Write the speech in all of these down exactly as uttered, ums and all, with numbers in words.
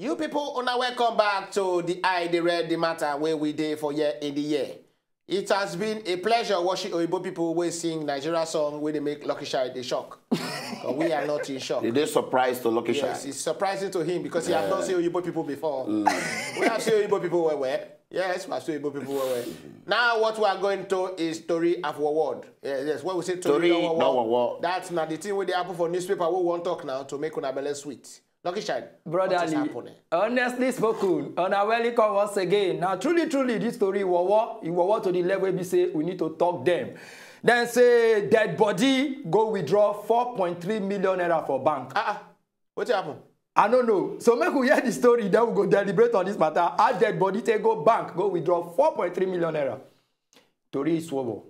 You people, una welcome back to the Eye, the Red, the Matter where we dey for year in the year. It has been a pleasure watching Oyibo people wey sing Nigeria song wey dey make Lucky Shine dey shock. But we are not in shock. They dey surprised to Lucky Yes, Shine. It's surprising to him because he has not seen Oyibo people before. We have seen Oyibo people well well. Yes, we have seen Oyibo people well well. Now what we are going to is Tori of World. Yes, yes. When we say Tori, Tori of of World. That's not the thing wey dey happen for newspaper wey we wan talk now to make una belle sweet. Lucky Shine. Brother What is Ali, happening? Honestly spoken, una welcome once again. Now, truly, truly, this story, Wowo, e Wowo to the level we say we need to talk them. Then say dead body go withdraw four point three million naira for bank. Ah, ah. What happen? I don't know. So make we hear the story, then we go deliberate on this matter. How dead body take go bank, go withdraw four point three million naira. Tori is Wowo.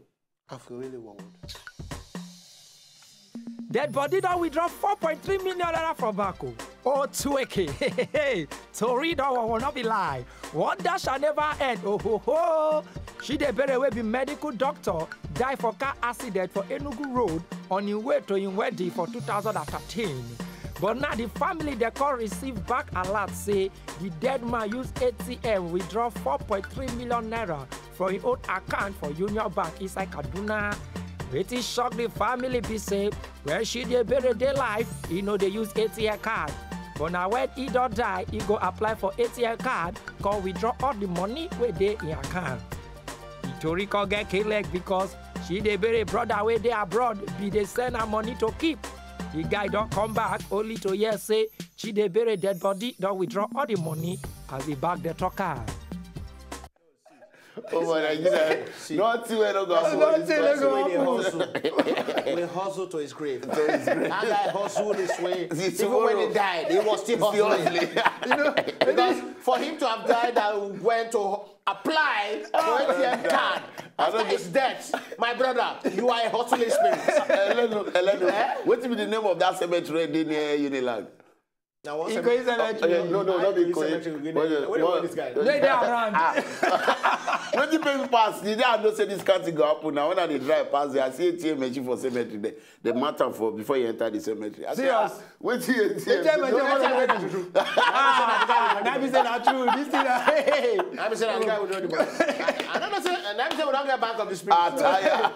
I've really worried. Dead body don withdraw four point three million naira from bank o. Oh, Tueke. Tori don wawa, no be lie. Wonder shall never end. Oh, ho, ho. Chidebere wey be medical doctor die for car accident for Enugu Road on im way to im wedding for two thousand and thirteen. But now the family dey come receive back alert say the dead man use A T M withdraw four point three million naira from im own account for Union Bank inside Kaduna. Wetin shock the family be say when Chidebere dey life, e no dey use A T M card. But na when e don die, e go apply for A T M card, come withdraw all the money wey dey im account. The tori come get K-leg because Chidebere brother wey dey abroad be dey send am money to keep. The guy don come back only to hear say Chidebere dead body don withdraw all the money as the bank dey talk am. Oh my Nigeria. Nothing wey no go happen for this Nothing wey country. go Wey dey hustle. We hustle to his grave. That guy hustle this way. See, Even when he tomorrow. died, he was still Still hustling. hustling. Because for him to have died and went to apply for A T M card I after don't his death, my brother, you are a hustling spirit. Elenu, Elenu. Eh? Wetin be the name of that cemetery wey dey near Unilag? Now, one Ikoyi cemetery. Okay, no, no, not be Ikoyi Ikoyi. cemetery. We Wait, dey- we dey what- know this guy. They dey around. Wetin pain pass? The day I know say this kind thing go happen now. When I dey drive pass there, I see A T M machine for cemetery there. The matter for before you enter the cemetery. I say, Serious? ah, wetin A T M? A T M machine No, for no, cemetery. no, no. Ah, na be say na true. This thing na hey. I be say na the guy we draw the money. I, I don't know say, and I be say we don't get bank of the spirit. Attire.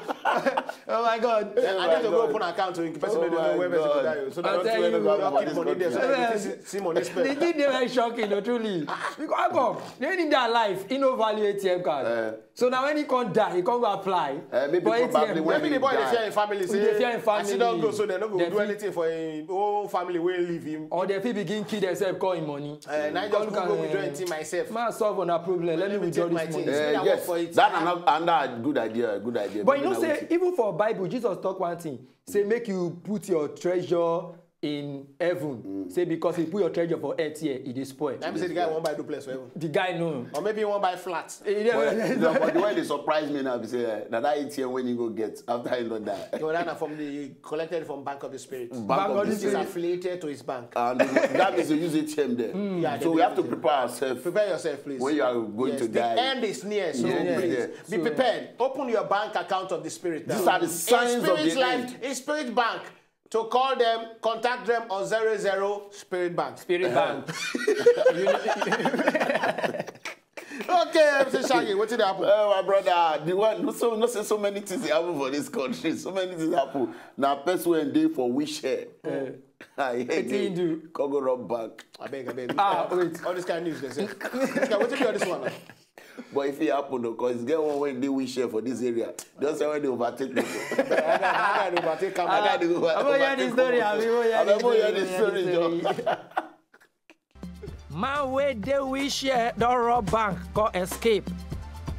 Oh my God. I need to go God. open account to in person Oh wey dey my know where person go God. die o. So I'll that tell we you, don't I'll keep money there. So that we see, see money The spend. thing dey very shocking, no, truly. Because how come? They need their life, he no value A T M card. Eh. So now when he come die, he come go apply Eh, maybe for probably A T M. when Maybe the boy dey fear him family. He dey fear Say him family. as he don go, so they no go They do fit- anything for him own family wey leave him. Or they fit begin kill themselves, call him money. Eh, na Come just can, go withdraw eh, anything myself. Ma solve on a problem. Let me Let me withdraw take my this things. money. Eh, Eh, I work yes, for it. That another, another good idea. Good idea. But you know, Maybe na say wetin- even for Bible, Jesus talk one thing. Say make you put your treasure in heaven. Say because you put your treasure for earth here, it is spoil. Let me say the guy wan buy duplex for heaven. The guy know. Or maybe he wan buy flat. Eh, But, no, but the way they surprise me now, be say eh, na that A T M wey he go get after he don die. Well, that na from the collected from Bank of the Spirit. Bank Bank of of the the It's Spirit. Affiliated to his bank. And that means they use A T M there. Yeah, So they we do have to it. prepare ourselves Prepare yourself, please. when you are going Yes, to the die. End is near, so The end is please there. be So- prepared. Open your bank account of the spirit. These now. Are the signs In of spirit the life, end. In spirit bank. To call them, contact them on zero zero Spirit Bank. Spirit Bank. Okay, M C Shaggy, wetin dey happen? Oh, my brother, the one, no, so, no say so many things dey happen for this country. So many things happen. Now, person wey dey for wish here. I hear Wetin he do? Come go rob bank. Abeg, abeg. Ah, wait. All this kind of news, they say. This guy, wetin be all this one now? But if it happen, though, because get one wey dey wish here for this area. Just say when they overtake me. That guy dey overtake camera. I gotta go. I'm gonna hear this story. I'm gonna hear I'm this gonna hear story. this story, Joe. Man wey dey wheelchair don rob bank come escape.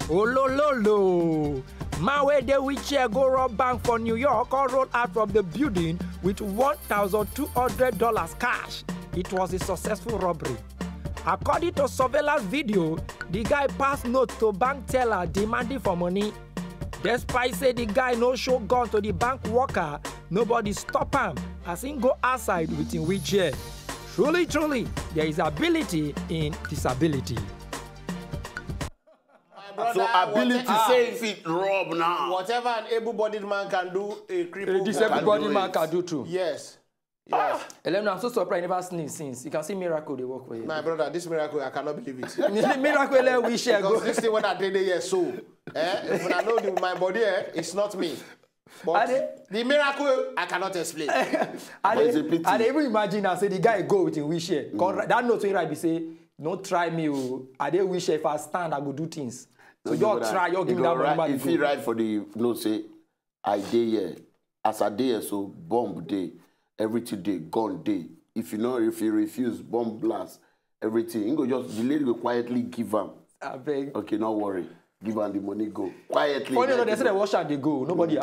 Olololo! Man wey dey wheelchair go rob bank for New York come roll out from the building with one thousand two hundred dollars cash. It was a successful robbery. According to surveillance video, the guy pass note to bank teller demanding for money. Despite say the guy no show gun to the bank worker, nobody stop am as him go outside with him wheelchair. Truly, truly, there is ability in disability. My So brother, ability whatever, say if it rob now. Whatever an able-bodied man can do, a cripple A disabled do body it. Man can do too. Yes. Yeah. Elena, I'm so surprised you never sneeze since. You can see miracle they work for you. My brother, this miracle, I cannot believe it. Miracle, let we share. Because this thing when I did there, so, eh, if I know the, my body, eh, it's not me. But the miracle, I cannot explain. I dey even imagine I say the guy go with him wheelchair. That note wey write be say, "No try me o. I dey wheelchair. If I stand, I go do things." So you try, you give me that money. If he write for the note say, "I dey here. As I dey here, so bomb dey. Everything dey, gun dey. If you know, if you refuse, bomb blast. Everything." He go just, the lady go quietly give am. Abeg. Okay, no worry. Give am the money, go quietly. Funny enough, they say they wash and they go. Nobody,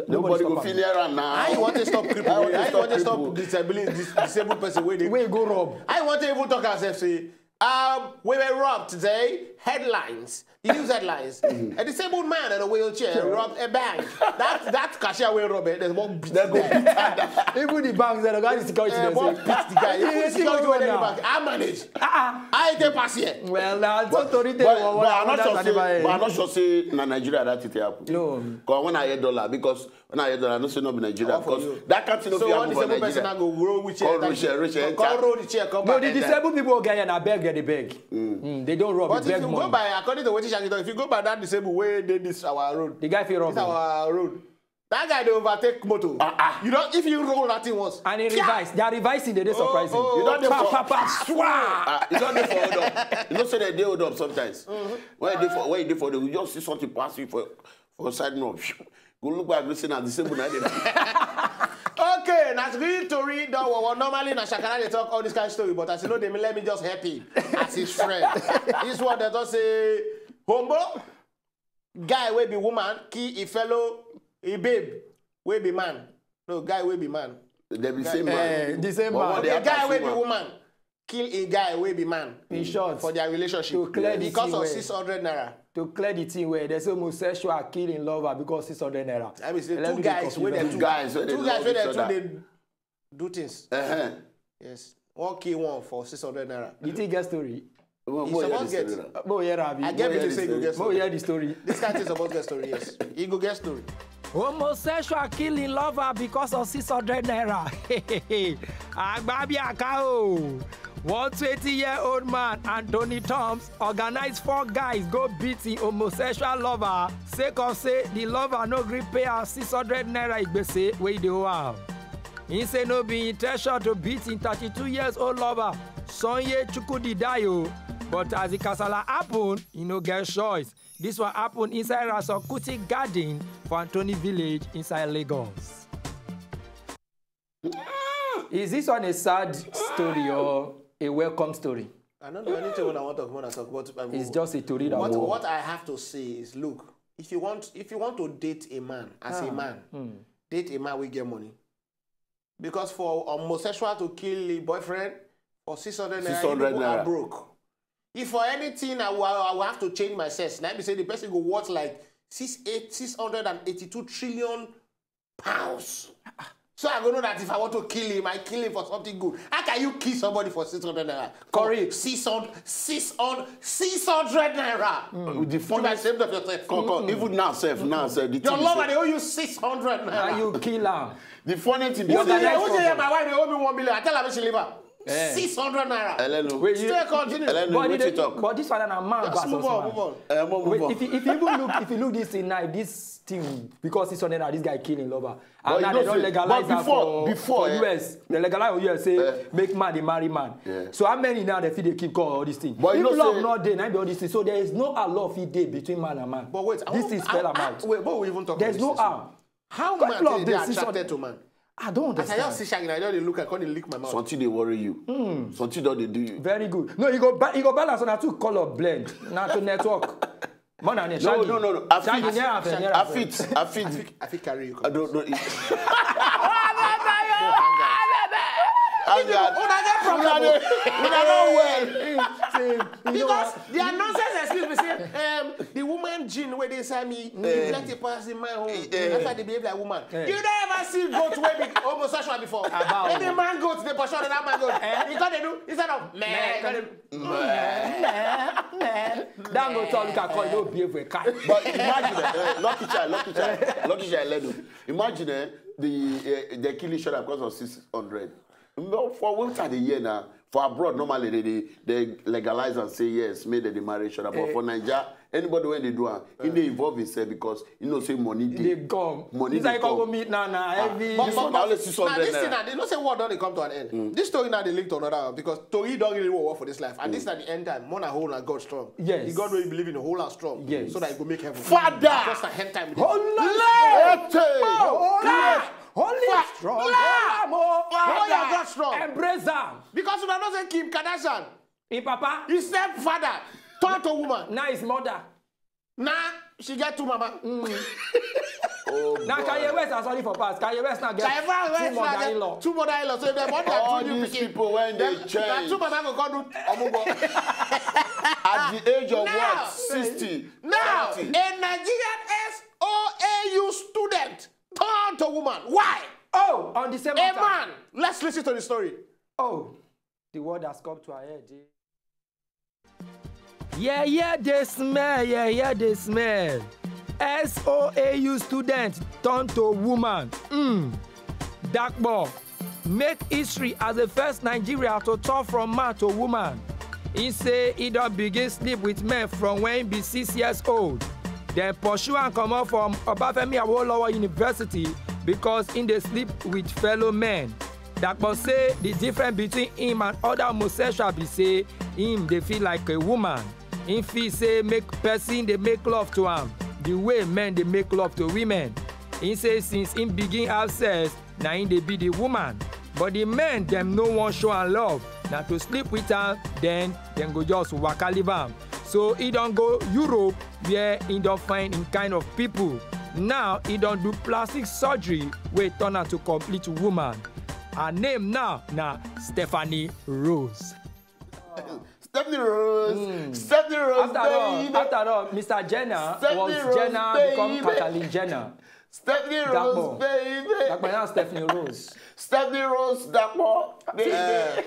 nobody go fit near am now. I want to stop cripple. I want to stop disability, disabled person wey dey. Wey go rob. I want to even talk as if say, um, we were robbed today. Headlines. The news headlines. A disabled man in a wheelchair robbed a bank. That that cashier wey rob it, there's one beat. They go beat am. Even the banks, the guy, the security, Uh, they but say, beat the guy. Even "Yes, security you wey dey know the bank. How manage? Ah, I take pass here. Well, na so tori tell But you what but I what not sure that say anybody. But I not sure say na Nigeria that thing take happen. No. Because when I hear dollar, because when I hear dollar, I know say no be Nigeria. How for Because you? That kind thing no So fit one happen for disabled person Nigeria. now go roll wheelchair. Come enter- wheelchair, wheelchair, Come enter. Roll the chair. Come No, back. the Enter. Disabled people get here na beg, they dey beg. Mm, they don't rob, But they if beg you money. Go by, according to what Shaggy talk, if you go by that disabled way, they this our road. The guy fit rob This him. Our road. That guy dey overtake motor. Ah, ah. You know, if you roll that thing once, And he pia! revise. They are revising, they dey surprising. Oh, You don't dey Pa, for pa, pa, swah! Ah, you don't dey for hold up. You know say they dey hold up sometimes. When you dey for when you dey for, they will just see something pass you for for side now. Go look back, you say na disabled na dey. Okay, na real tori don wawa. Normally na shakara dey talk all this kind of story, but as you know, they let me just help him as his friend. This one they don say, Hombo, guy wey be woman kill a fellow, a babe wey be man. No, guy wey be man. They be same Eh, man. the same But man. what Okay, dey guy happen wey to be man? Woman kill a guy wey be man. In short, For their relationship. To clear the Because thing of well. Six hundred naira. To clear the thing well, they say homosexual killing lover because six hundred naira. I mean, say Let two me dey guys wey confused. dey Guys wey dey two guys love wey each dey two other. Dey do things. Uh-huh. Yes. One kill one for six hundred naira. You think get story? Well, He well, suppose yeah, get. this is But yeah, Rabi. I get Well, me say yeah, go this get is- But story. Yeah, the story. This kind thing suppose get story, yes. He go get story. Homosexual killing lover because of six hundred naira. Agbabiaka o. One twenty-year-old man, Anthony Toms, organize four guys go beat him homosexual lover sake of say the lover no gree pay her six hundred naira igbese wey dey owe am. He say no be intention to beat him thirty-two years old lover, Sonye Chukwudi die o, but as the kasala happen, he no get choice. This one happen inside Rasokuti Garden for Anthony Village inside Lagos. Is this one a sad story or a welcome story? I don't know anything when I want to talk, when I talk, but I mean, It's just a story that what, we- what I have to say is, look, if you want, if you want to date a man as a man, date a man wey get money, because for homosexual to kill a boyfriend for six hundred naira, Six hundred you people are naira. Broke. If for anything, I will, I will have to change my sex. Now, be say the person go worth like six eight six hundred and eighty-two trillion pounds. So I go know that if I want to kill him, I kill him for something good. How can you kill somebody for six hundred naira? Correct. Six hundred, six hundred, six hundred naira. With the You might funniest save of yourself. Come, come. Even now, self, now, self, the Your thing is lover, say- they owe you six hundred naira. And you kill am. The funny thing be Who say, say- who say, yeah, my wife, they owe me one million. I tell her, she leave her. Eh. Six hundred naira. Elenu. Wait, you- Still continue. Elenu, But, wetin they- you talk? But this one na man Just versus move on, man. move on. Eh, move, Wait, move on. if, you- if you even look, if you look this thing now, this thing because six hundred naira, this guy killing lover. But And now you they know don't say- legalize but that before- for, before, for eh, U S. They legalize for U S say Eh. make man dey marry man. Yeah. So how many now they fit dey keep call all these things? But you If know love say- not dey, now be all these things. So there is no allow fit dey between man and man. But wait, I This want- thing spell I- am I- out. Wait, but we even talk There's about no this. How. How Quite man love take dey dey see attracted some- to man? I don't As I understand. Just see Shaggy, I just dey look, I come dey lick my mouth. Something dey worry you. Something don dey do you. Very good. No, you go ba- you go balance on that two color blend. Now to network. Man and No, Shaggy. no, no, no. I Shaggy, fit- near am, near I am. fit, I fit. I fit carry you. I don't know. Una get problem. Una dey- una no well. Say, you know Because what? their nonsense excuse be say, um, the woman gene wey dey inside me, if let it pass in my own, Eh. that's why they behave like woman. Eh. You never see goat wey be homosexual before. About- Any man goat, they pursue another man goat. Eh? He come dey do instead of meh, he come dey do, Dangote Oluka call you behave well, kai. But imagine, eh, lucky child, lucky child, lucky child, Elenu. Imagine, eh, the eh, they kill each other because of six hundred. No, for what are the year now? For abroad, normally they, they, they legalize and say yes, make the marriage sure. But Eh. For Nigeria, anybody when they do am, he dey involve himself because you know say money They dey. come. Money This dey I come go come. Meet now, now heavy. But, but, but only six Now hundred this thing naira. Now, they don't say what don't come to an end. This story now they link to another one because story don't really work for this life, and this is at the end time. Mona hold and God strong. Yes. The God wey you believe in hold and strong. Yes. So that you go make heaven. Father! Just a hand time. Hold on. Let it Oh, holy, Fa- strong. Fa- Hold on, oh. Fa- Hold on, God strong. Embrace am. Because una know say Kim Kardashian, Him papa. His stepfather turn to woman. Now his mother. Now she get two mama. Oh, Now boy. Kanye West na sorry for pass. Kanye West now get Kanye West two now mother-in-law. get two mother-in-law. So they born their All two new these pikin. People when they Then change. Two mama go come do. At the age of Now, what? Sixty. Now, Seventy. A Nigerian S O A U student turn to woman. Why? Oh, on the same A matter. Man. Let's listen to the story. Oh, the world has come to an end. Eh? Yeah, yeah, they smell. Yeah, yeah, they smell. S O A U student turn to woman. Mm. Dakpo make history as the first Nigeria to turn from man to woman. He say he don begin sleep with men from when he be six years old. Dem pursue am comot from Obafemi Awolowo University because he dey sleep with fellow men. Dakpo say the difference between him and other homosexual be say him dey feel like a woman. Him feel say make person dey make love to am the way men dey make love to women. Him say since him begin have sex, na him dey be the woman. But the men dem no wan show am love. Na to sleep with am, then dem go just waka leave am. So he don go Europe where he don find him kind of people. Now he don do plastic surgery wey turn am to complete woman. Her name now na Stephanie Rose. Stephanie Rose. Stephanie Rose, After all, baby. after all, Mister Jenner Stephanie was Rose, Jenner become baby. Kathleen Jenner. Stephanie Rose, Dakpo. Baby. Dakpo now Stephanie Rose. Stephanie Rose, Dakpo, baby. Uh,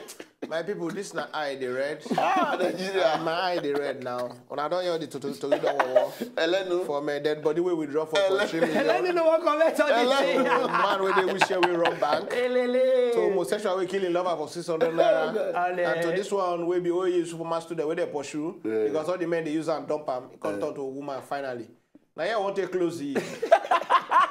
my people, this na eye they read. Ah, Nigeria. My eye they read now. When I don't hear the to to to don't work. Elenu. For me, dead body we withdraw for for three million. Let me know what comment on this thing. Man, where they wish we rob bank. Elele. So homosexual we kill in lover for six hundred naira. Ale. And to this one, we be O A U supermarket student where they pursue because all the men they use and dump am. It come turn to a woman finally. Now here I want to close the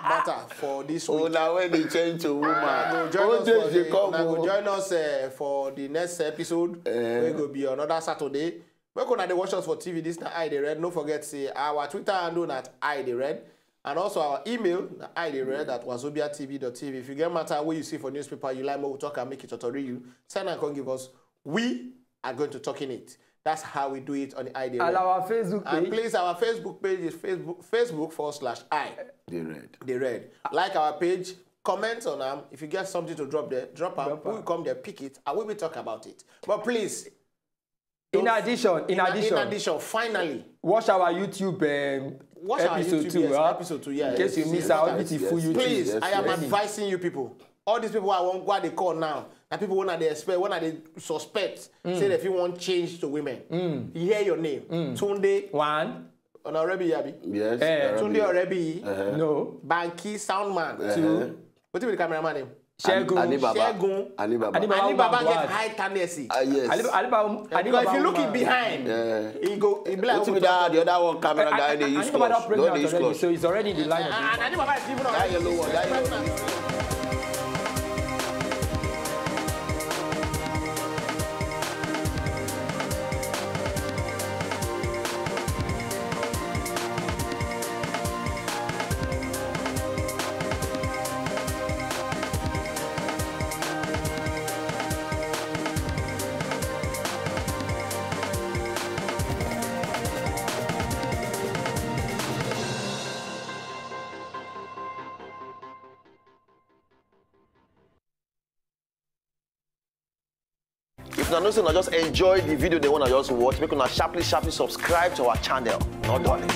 matter for this Oh, week. Now when they change to woman. Now go join Oh, us they- for they the, come, now go oh. Join us uh, for the next episode. Eh. We go be another Saturday. We gonna dey watch us for T V. This na Eye Dey Red. Don't forget say our Twitter handle na at Eye Dey Red, and also our email na eye dey red at wazobia T V dot T V. If you get matter where you see for newspaper, you like more we talk and make it tutorial you. Send and come give us. We are going to talk in it. That's how we do it on the Eye Dey Red. And our Facebook And page. Please, our Facebook page is Facebook Facebook forward slash I They read. Dey Red. Like our page, comment on them. If you get something to drop there, drop them. Drop We am. will come there, pick it, and we will talk about it. But please, In addition, in in, addition, in addition, finally, watch our YouTube um, Watch our episode YouTube, two. yes, Huh? episode two, yes, In case you yes, miss yes, our yes, beautiful yes. YouTube. Please, Yes, I am yes. Advising you people. All these people I want what they call now. Now people when they expect, when they suspect, say that if you want change to women, you hear your name. Tunde One, Onarebi Yabi. Yes. Eh. Tunde Orebi. no. Banky Soundman. Uh-huh. Two, What is the camera name? Shegun. Alibaba. Shegun. Alibaba. Alibaba. Alibaba Wagwan. Get high tendency. Ah, yes. Alibaba, Alibaba, Because if you look Wagwan. Behind, Eh. he go, he be like, What's with that? The other one camera guy, they use Alibaba close. print Don't out they use already, close. So he's already in the line. And, and Alibaba is even That yellow one, that yellow one. If una know say una just enjoy the video they wanna just watch, make una sharply sharply subscribe to our channel. No darling.